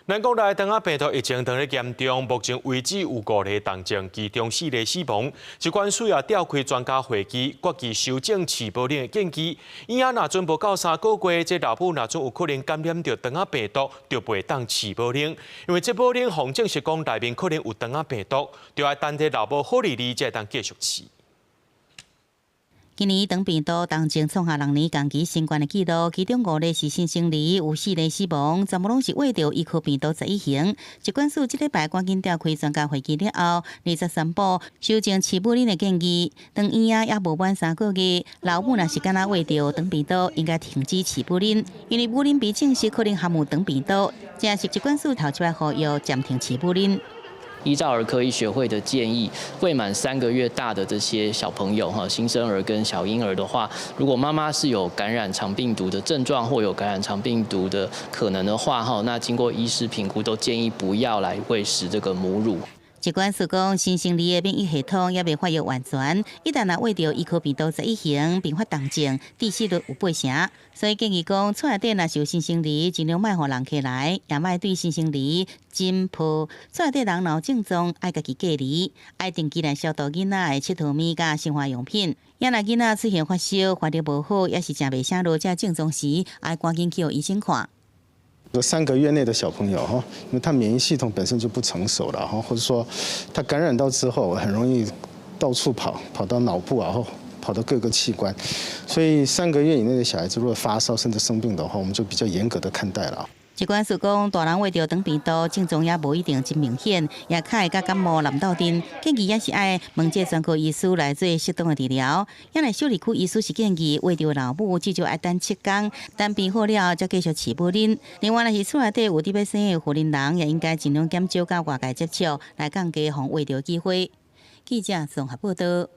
咱國內腸仔病毒疫情當咧嚴重，目前為止有五例重症，其中四例死亡。疾管署也召開專家會議，決議修正飼母奶的建議。嬰仔若準無夠3個月，這老母若準有可能感染著腸仔病毒，就袂當飼母奶。因為這母奶予證實講內面可能有腸仔病毒，就愛等這老母好離離才會當繼續飼。今年腸病毒重症創下六年同期新懸的紀錄，其中五例是新生兒，有四例死亡，全部攏是餵著伊可病毒11型。疾管署這禮拜趕緊召開專家會議了後，20宣布修正飼母奶的建議。當嬰仔猶無滿三個月，老母若是敢若餵著腸病毒，應該停止飼母奶，因為母奶被證實可能含有腸病毒。這是疾管署頭一擺呼籲暫停飼母奶。依照兒科醫學會的建議，未滿三個月大的這些小朋友哈，新生兒跟小嬰兒的話，如果媽媽是有感染腸病毒的症狀或有感染腸病毒的可能的話，哈，那經過醫師評估都建議不要來餵食這個母乳。疾管署講，新生兒的免疫系統猶未發育完全，一旦若餵著伊可病毒十一型，併發重症，致死率有八成。所以建議講，厝內底若是有新生兒，盡量莫予人客來，也莫對新生兒枕抱。厝內底人若有症狀，愛家己隔離，愛定期來消毒囡仔的𨑨迌物佮生活用品。也若囡仔出現發燒、發熱無好，抑是食袂啥落這症狀時，愛趕緊去予醫生看。 3個月內的小朋友哈，因為他免疫系統本身就不成熟了哈，或者說他感染到之後很容易到處跑，跑到腦部啊，或跑到各個器官，所以三個月以內的小孩子如果發燒甚至生病的話，我們就比較嚴格的看待了。疾管署講，大人餵著腸病毒症狀也無一定真明顯，也較會佮感冒濫鬥陣，建議也是愛問這專科醫師來做適當的治療。也若小兒科醫師是建議餵著老母至少愛等7工，等病好了才繼續飼母奶。另外，若是厝內底有佇欲生的婦人人，也應該盡量減少佮外界接觸，來降低予餵著機會。記者綜合報道。